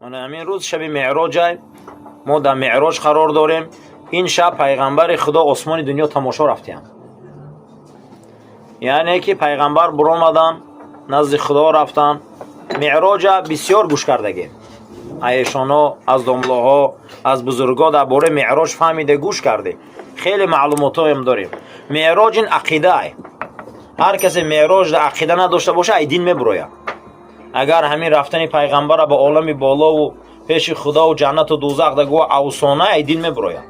Мана ҳамин рӯз шаби меъроҷай, мо дар меъроҷ қарор дорем. Ин шаб пайғамбари Худо осмони дунё тамошо рафтиям, яъне ки пайғамбар буромадан, назди Худо рафтан. Меъроҷа бисёр гӯш кардагем, аешоно, аз домлоҳо, аз бузургҳо дар бораи меъроҷ фаҳмида, гӯш кардем, хеле маълумотҳоем дорем. Меъроҷ ин ақидаай. Ҳар касе меъроҷ дар ақида надошта боша, ай дин мебурояд. Агар ҳамин рафтани пайғамбара ба олами болову пеши Худову ҷаннату дузах да гӯ авсона, ай дин мебурояд.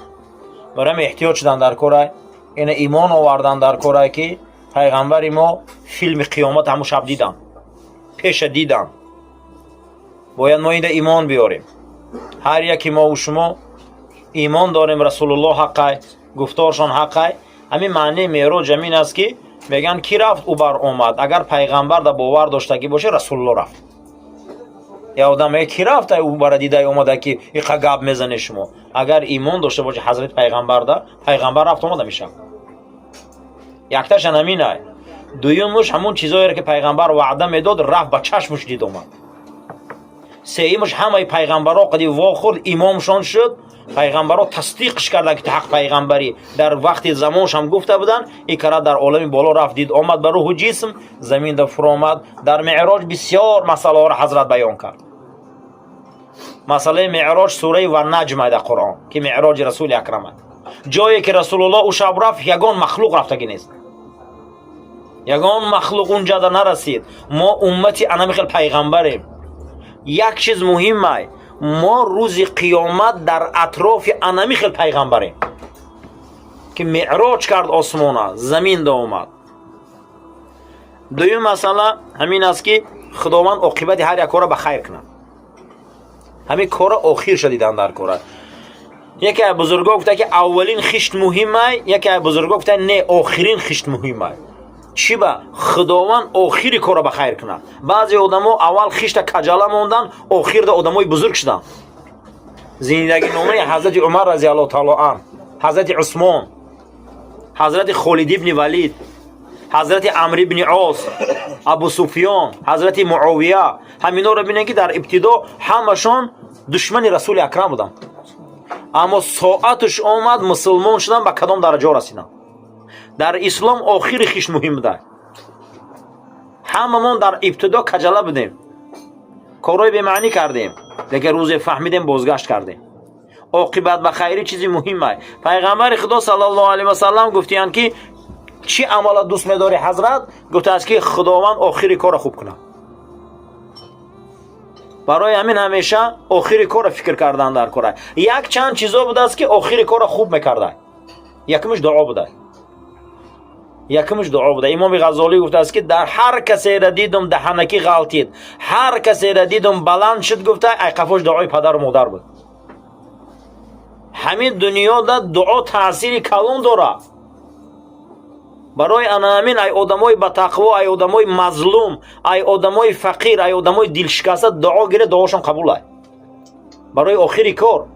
Барои ҳамин эҳтиёт шудан дар корай, ина имон овардан дар корай, ки пайғамбари мо филми қиёмат ҳамун шаб дидан, пеша дидан. Бояд мо инда имон биёрем. Ҳар яки мову шумо имон дорем, Расулуллоҳ ҳаққай, гуфторшон ҳаққай. Ҳамин маънии меъроҷ ҳамин аст, ки мегӯянд, ки рафт, ӯ бар омад. Агар пайғамбар да бовар доштагӣ боша, Расулулло рафт. Я одам мега, ки рафт, ӯ бара дидай омада, ки иқа гап мезане шумо. Агар имон дошта боши ҳазрати пайғамбарда, пайғамбар рафт омада мешавад. Якташан ҳаминай. Дуюмуш, ҳамун чизоеро, ки пайғамбар ваъда медод, рафт, ба чашмуш дид, омад. Сеюмуш, ҳамаи пайғамбаро қади вохӯрд, имомшон шуд. Пайғамбаро тасдиқш карданд, ки ту ҳақ пайғамбарӣ. Дар вақти замоншам гуфта буданд. И кара дар олами боло рафт, дид, омад, ба рӯҳу ҷисм заминда фуромад. Дар меъроҷ бисёр масъалаҳоро ҳазрат баён кард. Масъалаи меъроҷ сураи Ваннаҷм дар Қуръон, ки меъроҷи Расули Акрам аст. Ҷое ки Расулуллоҳ ӯ шаб рафт, ягон махлуқ рафтагӣ нест, ягон махлуқ унҷада нарасид. Мо уммати анами хел пайғамбарем. Як чиз муҳимай: мо рӯзи қиёмат дар атрофи анами хел пайғамбарем, ки меъроҷ кард, осмона заминда омад. Дуюм масъала ҳамин аст, ки Худованд оқибати ҳар як корро ба хайр кунад. Ҳамин корро охирша дидан дар кора. Яке аз бузургҳо гуфта, ки аввалин хишт муҳимай, яке аз бузургҳо гуфта, не, охирин хишт муҳимай. Чӣ ба Худованд охири корро ба хайр кунад. Баъзе одамо аввал хишта каҷала мондан, охирда одамои бузург шуданд. Зиндагиномаи ҳазрати Умар разиаллоҳу таоло ан, ҳазрати Усмон, ҳазрати Холид ибни Валид, ҳазрати Амр ибни Ос, Абу Суфён, ҳазрати Муовия, ҳаминҳоро бинед, ки дар ибтидо ҳамашон душмани Расули Акрам буданд, аммо соаташ омад, мусулмон шуданд, ба кадом дараҷаҳо расиданд. Дар ислом охири хишт муҳим буда. Ҳамамон дар ибтидо каҷала будем, корҳои бемаънӣ кардем, лекин рӯзе фаҳмидем, бозгашт кардем. Оқибат ба хайрӣ чизи муҳимай. Пайғамбари Худо саллаллоҳу алайҳи васаллам гуфтиянд, ки чӣ амала дӯст медорӣ, ҳазрат? Гуфтааст, ки Худованд охири корро хуб кунад. Барои ҳамин ҳамеша охири корро фикр кардан дар кора. Як чанд чизо будааст, ки охири корро хуб мекарда. Якумш дуо буда, якумш дуо буда. Имоми Ғаззолӣ гуфтааст, ки дар ҳар касеро дидум, даҳанакӣ ғалтид, ҳар касеро дидум, баланд шуд, гуфта, айқафош дуои падару модар буд. Ҳамин дунёда дуо таъсири калон дорад. Барои ана ҳамин, ай одамои батақво, ай одамои мазлум, ай одамои фақир, ай одамои дилшикаста дуо гире, дуошон қабулай. Барои охири кор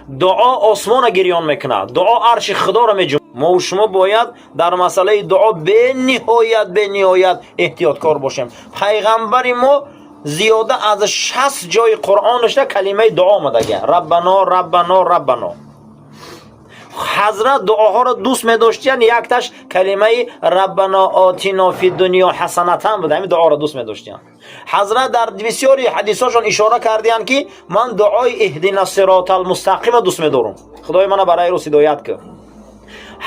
дуо осмона гирён мекунад, дуо арши Худоро меҷум. Мову шумо бояд дар масъалаи дуо бениҳоят, бениҳоят эҳтиёткор бошем. Пайғамбари мо зиёда аз 60 ҷои Қуръонашда калимаи дуо омадага: раббано, раббано, раббано. Ҳазрат дуоҳоро дӯст медоштиянд. Якташ калимаи раббано отино фи дунё ҳасанатан буда. Ҳамин дуоро дӯст медоштиянд. Ҳазрат дар бисёри ҳадисҳошон ишора кардиянд, ки ман дуои иҳдина сиротал мустақима дӯст медорам, Худои мана барои рост ҳидоят кун.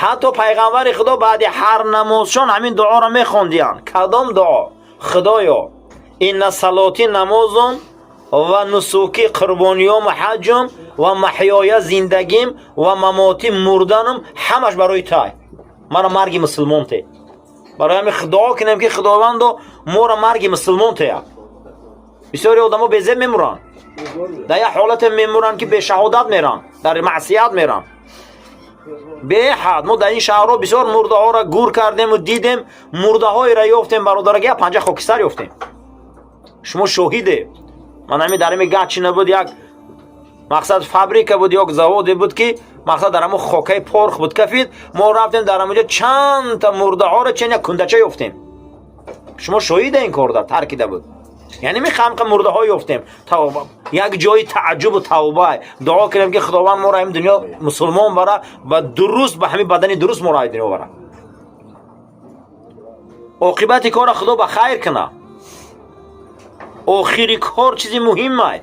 Ҳатто пайғамбари Худо баъди ҳар намозшон ҳамин дуоро мехондиянд. Кадом дуо? Худоё, инна салоти, намозум, ва нусуки, қурбониёму ҳаҷум, ва маҳёя, зиндагим, ва мамоти, мурданам, ҳамаш барои тай. Мара марги мусулмон те. Барои ҳамин дуо кунем, ки Худовандо, моро марги мусулмон теяд. Бисёри одамо безеб мемуранд, дар як ҳолате мемуранд, ки бешаҳодат меранд, дар маъсият меранд. Беҳад мо дар ин шаҳрҳо бисёр мурдаҳоро гур кардему дидем, мурдаҳоеро ёфтем, бародараги, як панҷа хокистар ёфтем. Шумо шоҳиде. Ман ҳамин дар ҳамин Гатчина буд, як мақсад фабрика буд, як заводе буд, ки мақсад дар ҳамон хокаи порох буд, кафид. Мо рафтем, дар ҳамонҷо чандта мурдаҳоро чен як кундача ёфтем. Шумо шоҳиде, ин корда таркида буд. Яъне мехоҳам ки мурдаҳо ёфтем. Тавба як ҷои таъҷубу тавба. Дуо кунем, ки Худованд моро ҳамин дунё мусулмон бара ва дуруст ба ҳамин бадани дуруст моро ай дунё бара. Оқибати корро Худо ба хайр куна. Охири кор чизи муҳимай.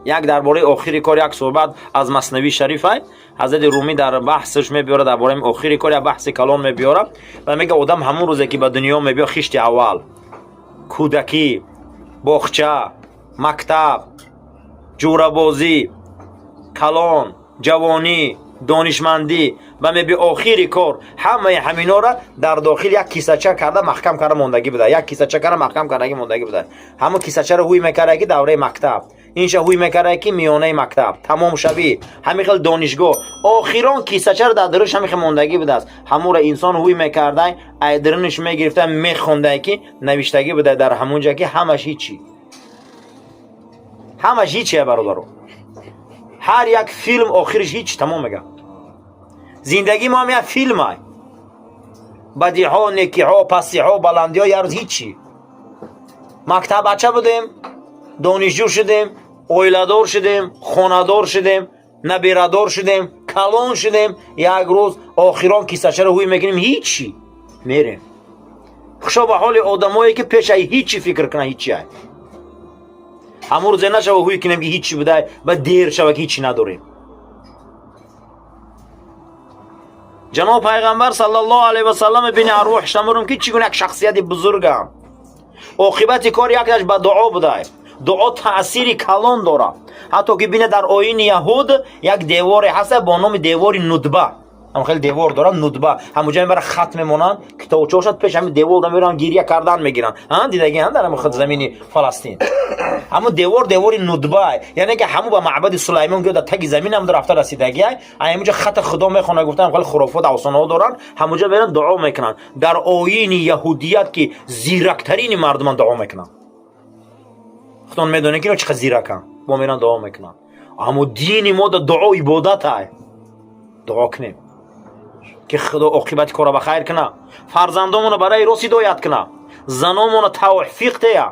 Як дар бораи охири кор як суҳбат аз Маснавии Шарифай. Ҳазрати Румӣ дар баҳсаш мебиёрад дар бораи охири кор, як баҳси калон мебиёрад ва мега, одам ҳамун рӯзе ки ба дунё мебиёд, хишти аввал, кӯдакӣ, боғча, мактаб, ҷӯрабозӣ, калон, ҷавонӣ, донишмандӣ ва меби охири кор, ҳамаи ҳаминора дар дохил як кисача карда маҳкам карда мондагӣ буда, як кисача карда маҳкам кардагӣ мондагӣ буда. Ҳамун кисачаро ҳуй мекарда, ки давраи мактаб, инша ҳуй мекарда, ки миёнаи мактаб, тамомшавӣ, ҳамин хел донишгоҳ, охирон кисачаро дар дуриш ҳамин хел мондагӣ будааст. Ҳамуро инсон ҳуй мекарда, ай дурунаш мегирифта, мехонда, ки навиштагӣ буда дар ҳамун ҷа, ки ҳамаш ҳичи, ҳамаш ҳичия. Бародаро, ҳар як филм охириш ҳич тамом мега. Зиндагии мо ҳам як филм ай: бадиҳо, некиҳо, пастиҳо, баландиҳо, як рӯз ҳичи. Мактаббача будем, донишҷӯ шудем, оиладор шудем, хонадор шудем, набирадор шудем, калон шудем. Як рӯз охирон кисачаро ҳуй мекунем, ҳичи, мерем. Хушо ба ҳоли одамое, ки пешаи ҳичи фикр кунанд, ҳичи ай. Ҳамун рӯзе нашава ҳуй кунем, ки ҳичи будай ва дер шава, ки ҳичи надорем. Ҷаноб Пайғамбар саллаллоҳу алайҳи васаллам бини арвоҳ шамурум, ки чӣ гуна як шахсияти бузургам. Оқибати кор якташ ба дуо будай. Дуо таъсири калон дорад. Ҳатто ки бине, дар оини яҳуд як деворе ҳаста бо номи девори Нудба. Ҳам хеле девор дорад Нудба. Ҳамуҷа мебара, хат мемонанд, китобчаошад, пеш ҳамин девор да мераванд, гиря кардан мегиранд. Дидаги дар ҳамин худ замини Фаластин ҳамун девор, девори Нудба, яъне ки ҳамун ба маъбади Сулаймон гӯё дар таги замин ҳам рафта расидагиай. Ҳамунҷа хата Худо мехонад, гуфтан, хеле хурофот, афсонаҳо доранд. Ҳамунҷа меранд, дуо мекунанд. Дар оини яҳудият, ки зирактарини мардуман дуо мекунанд, худон медонед, ки ино чӣ қадр зираканд, бо меранд, дуо мекунанд. Аммо дини мо да дуо ибодат ай. Дуо кунем, ки Худо оқибати корро ба хайр куна, фарзандомонро барои рост ҳидоят куна, заномонро тавфиқ тея.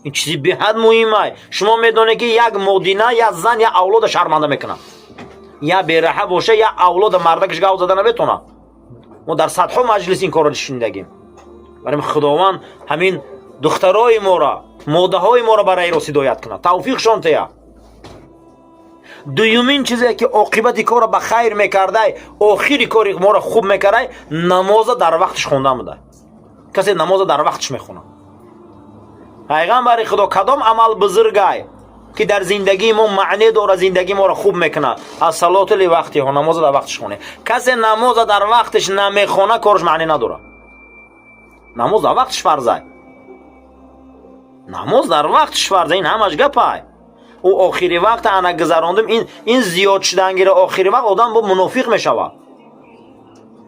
Ин чизи беҳад муҳим ай. Шумо медонед, ки як модина, як зан як авлода шарманда мекунад, я бераҳа боша, як авлода мардакаш гав зада наметонад. Мо дар садҳо маҷлис ин корро шунидагим. Барои Худованд ҳамин духтарои моро, модаҳои моро барои рост ҳидоят кунад, тавфиқшон тея. Дуюмин чизе, ки оқибати корро ба хайр мекардай, охири кори моро хуб мекардай, намоза дар вақташ хондан буда. Касе намоза дар вақташ мехонад. Пайғамбари Худо, кадом амал бузургай, ки дар зиндагии мо маъне дорад, зиндагии моро хуб мекунад? Ассалоту ливақтиҳо, намоза дар вақташ хоне. Касе намоза дар вақташ намехона, кораш маъне надорад. Намоз дар вақташ фарзай, намоз дар вақташ фарзай. Ин ҳамаш гапай. Ӯ охири вақт ана гузарондум, ин зиёд шудангира, охири вақт одам бо мунофиқ мешавад.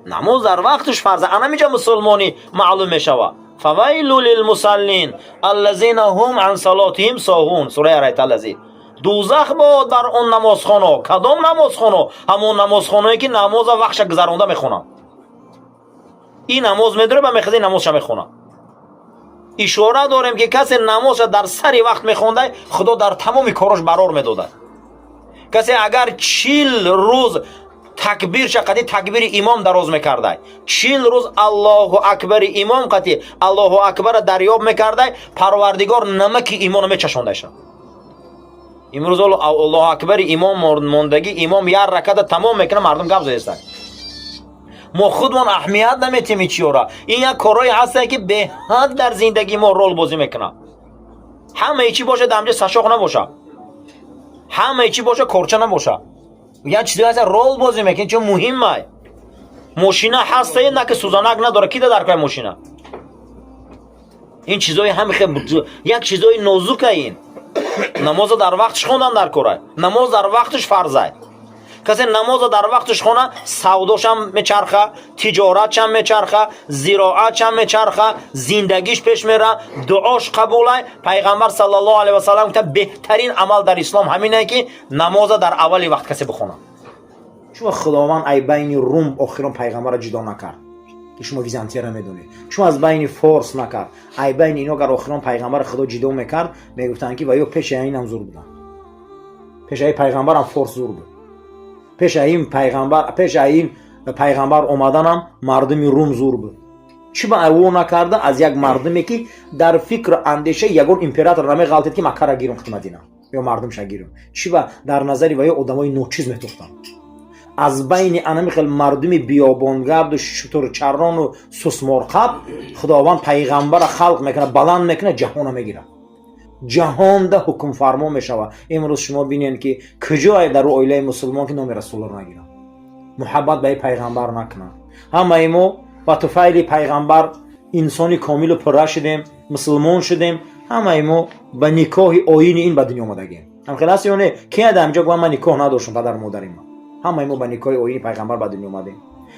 Намоз дар вақташ фарза, анамиҷа мусулмонӣ маълум мешавад. Фавайлу лилмусаллин аллазина ҳум ан салотиҳим соҳун, сураи Арайталлази. Дӯзах бод бар он намозхоно. Кадом намозхоно? Ҳамон намозхоное, ки намоза вақтша гузаронда мехонанд. Ин намоз медорад ба мехеза, намозша мехонад. Ишора дорем, ки касе намозша дар сари вақт мехондай, Худо дар тамоми корош барор медодад. Касе агар 40 рӯз такбирша қати такбири имом дароз мекардай, 40 рӯз Аллоҳу акбари имом қати Аллоҳу акбара дарёб мекардай, Парвардигор намаки имоно мечашондайша. Имрӯз ҳоло Аллоҳу акбари имом мондагӣ, имом як раката тамом мекунад, мардум гап заестанд. Мо худмон аҳамият наметиҳем ин чиёра. Ин як корҳое ҳастае, ки беҳад дар зиндагии мо рол бозӣ мекунад. Ҳамаи чӣ бошад, дар ҳамҷа сашоқ набошад, ҳамаи чӣ боша, корча набошад, як чизе ҳаста, рол бозӣ мекунад, чун муҳимай. Мошина ҳастае, на ки сӯзанак надора, ки да дар кай мошина? Ин чизои ҳами як чизои нозука. Ин намоза дар вақташ хондан дар корай, намоз дар вақташ фарзай. Касе намоза дар вақташ хона, савдошам мечарха, тиҷоратшам мечарха, зироатшам мечарха, зиндагиш пеш мера, дуош қабулай. Пайғамбар саллаллоҳу алайҳи васаллам гуфта, беҳтарин амал дар ислом ҳамине, ки намоза дар аввали вақт касе бихонад. Чун Худованд ай байни рум охирон пайғамбарро ҷудо накард. Ки шумо Византияро медонед, чун аз байни форс накард, ай байни ино агар охирон пайғамбари Худо ҷидо мекард, мегуфтанд, ки ва ё пеши инам зур буданд. Пеши ай пайғамбарам форс зур буд, пеши ин пайғамбар омаданам мардуми Рум зур буд. Чӣ ба аво накарда, аз як мардуме, ки дар фикру андеша ягон император намеғалтед, ки Маккара гирум, хати Мадина ё мардумша гирум. Чӣ ба дар назари ва ё одамои ночиз метохтанд? Аз байни анами хел мардуми биёбонгарду шутурчарону сусморқаб Худованд пайғамбара халқ мекунад, баланд мекунад, ҷаҳона мегирад, ҷаҳонда ҳукмфармо мешавад. Имрӯз шумо бинед, ки куҷое дар оилаи мусулмон, ки номи Расулро нагиранд, муҳаббат ба пайғамбар накунанд? Ҳамаи мо ба туфайли пайғамбар инсони комилу пурра шудем, мусулмон шудем. Ҳамаи мо ба никоҳи оини ин ба дунё омадагем. Ҳамхел аст ё не? Ки дар инҷо гӯям, ман никоҳ надоштам, падару модари ман? Ҳамаи мо ба никоҳи оини пайғамбар ба дунё омадем.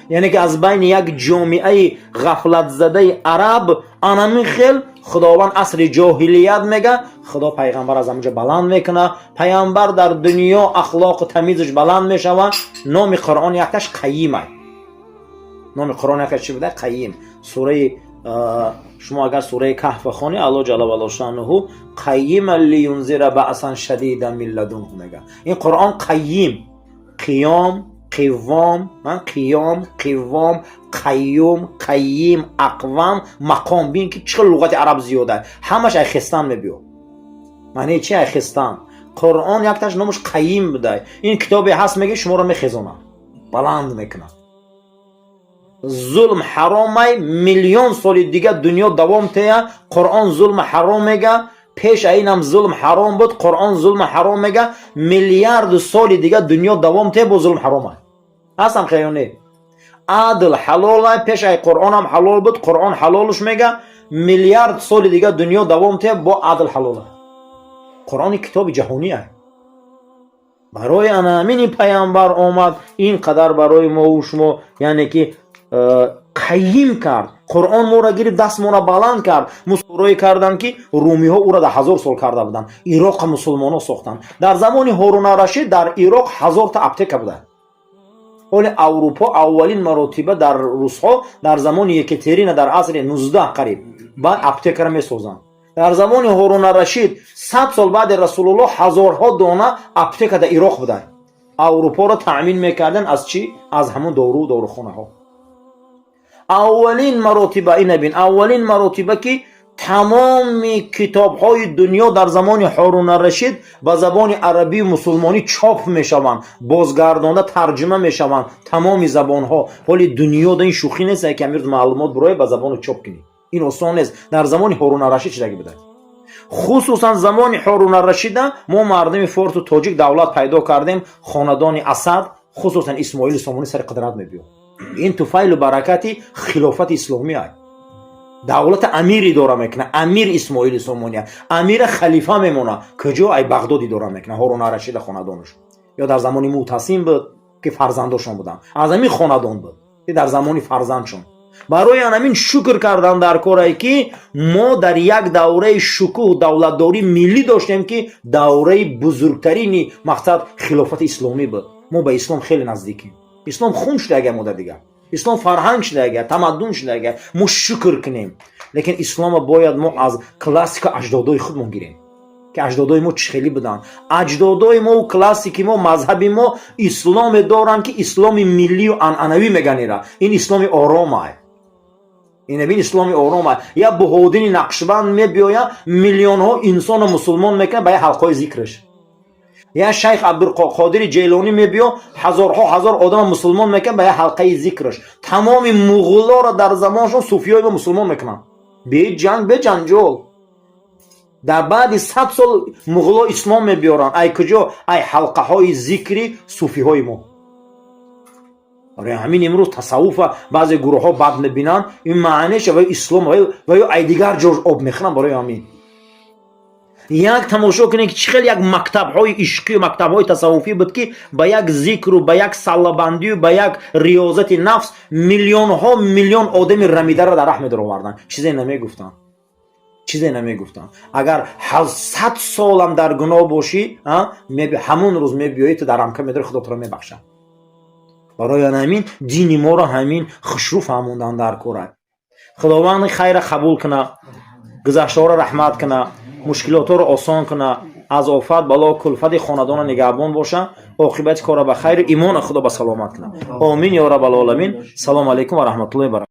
Яъне ки аз байни як ҷомеаи ғафлатзадаи араб, анамин хел Худованд асри ҷоҳилият мега, Худо пайғамбар аз ҳаминҷо баланд мекунад. Пайғамбар дар дунё ахлоқу тамизаш баланд мешавад. Номи Қуръон якташ Қайимай. Номи Қуръон якташ чӣ буда? Қайим. Сураи, шумо агар сураи Каҳфа хонӣ, Алло ҷалла вала шануҳу «قيما لينذر بأسا شديدا من لدنه» мега. Ин Қуръон қайим, қиём, қивом, қиём, қивом, қайюм, қайим, ақвам, мақом. Бин, ки чӣ хел луғати араб зиёда, ҳамаш ай хестан мебиё. Маънии чи ай хестан? Қуръон якташ номаш Қайим буда. Ин китобе ҳаст, меги, шуморо мехезонад, баланд мекунад. Зулм ҳаромай, миллион соли дига дунё давом тея, Қуръон зулм ҳаром мега. Пеш инам зулм ҳаром буд, Қуръон зулм ҳаром мега. Миллиарду соли дига дунё давом те, бо зулм ҳаром ҳастам хеё не? Адл ҳалолай, пеш ай Қуръонам ҳалол буд, Қуръон ҳалолуш мега. Миллиард соли дига дунё давом те, бо адл ҳалола. Қуръони китоби ҷаҳонӣ ай. Барои ана ҳамин ин пайғамбар омад, ин қадар барои мову шумо, яъне ки қайим кард. Қуръон моро гирифт, дастмона баланд кард. Мусурое карданд, ки румиҳо ӯро дар 1000 сол карда буданд. Ироққа мусулмонҳо сохтанд. Дар замони Ҳоруна Рашид дар Ироқ 1000-та аптека буда. Ҳоли Аврупо аввалин маротиба дар русҳо дар замони Екатерина, дар асри 19 қариб ба аптекара месозанд. Дар замони Ҳоруна Рашид, 100 сол баъди Расулуллоҳ, ҳазорҳо дона аптека дар Ироқ буда. Аврупоро таъмин мекарданд аз чӣ? Аз ҳамон дору, дорухонаҳо. Аввалин маротиба, ина бин, аввалин маротиба, ки тамоми китобҳои дунё дар замони Ҳоруна Рашид ба забони арабию мусулмонӣ чоп мешаванд, бозгардонда тарҷима мешаванд тамоми забонҳо. Ҳоли дунёда ин шӯхӣ нест, ки амирӯз маълумот бурое, ба забону чоп кунӣ, ин осон нест. Дар замони Ҳоруна Рашид чидаги буда. Хусусан замони Ҳоруна Рашида мо мардуми форсу тоҷик давлат пайдо кардем. Хонадони Асад, хусусан Исмоили Сомонӣ сари қудрат мебиёд. Ин туфайлу баракати хилофати исломӣ ай. Давлата амир идора мекунад, амир Исмоили Сомония. Амира халифа мемона. Куҷо? Ай Бағдод идора мекунад Ҳоруна Рашида хонадонаш. Ё дар замони Мутасим буд, ки фарзандошон буданд, аз ҳамин хонадон буд, ки дар замони фарзандшон. Барои анамин шукр кардан дар корае, ки мо дар як давраи шукӯҳ давлатдории миллӣ доштем, ки давраи бузургтарини мақсад хилофати исломӣ буд. Мо ба ислом хеле наздикем. Ислом хун шуда мода дигар, ислом фарҳанг шуда, тамаддун шуда. Мо шукр кунем, лекин ислома бояд мо аз классика аҷдодои худмон гирем, ки аҷдодои мо чӣ хелӣ буданд. Аҷдодои мо, классики мо, мазҳаби мо исломе доранд, ки исломи миллию анъанавӣ меганира. Ин исломи оромай, ин исломи оромай. Як Буҳодини Нақшбанд мебиёя, миллионҳо инсоно мусулмон мекунад ба як ҳалқаҳои зикраш. Як шайх Абдулқодири Ҷейлонӣ мебиё, ҳазорҳо ҳазор одама мусулмон мекунад ба як ҳалқаи зикраш. Тамоми муғуллоро дар замоншон суфиёи мо мусулмон мекунанд, бе ҷанг, бе ҷанҷол. Дар баъди 100 сол муғулло ислом мебиёранд. Ай куҷо? Ай ҳалқаҳои зикри суфиҳои мо. Барои ҳамин имрӯз тасаввуфа баъзе гурӯҳҳо бад мебинанд. Ин маънеша ва ислом ва ё ай дигар ҷо об мехӯранд. Барои ҳамин як тамошо кунед, ки чӣ хел як мактабҳои ишқию мактабҳои тасаввуфӣ буд, ки ба як зикру, ба як саллабандию, ба як риёзати нафс миллионҳо миллион одами рамидаро дар раҳ медароварданд. Чизе намегуфтанд, чизе намегуфтанд. Агар 100 солам дар гуноҳ бошӣ, ҳамон рӯз мебиёӣ, ту дар рамка медори, Худо туро мебахшад. Барои ҳамин дини моро ҳамин хушрӯ фаҳмондан дар кора. Худованд хайра қабул куна, гузаштаҳоро раҳмат куна, мушкилотҳоро осон куна, аз офат, бало, кулфати хонадона нигаҳбон боша, оқибати корро ба хайру имона Худо ба саломат куна. Омин ё раббал оламин. Салому алайкум ва раҳматуллоҳи баракатуҳ.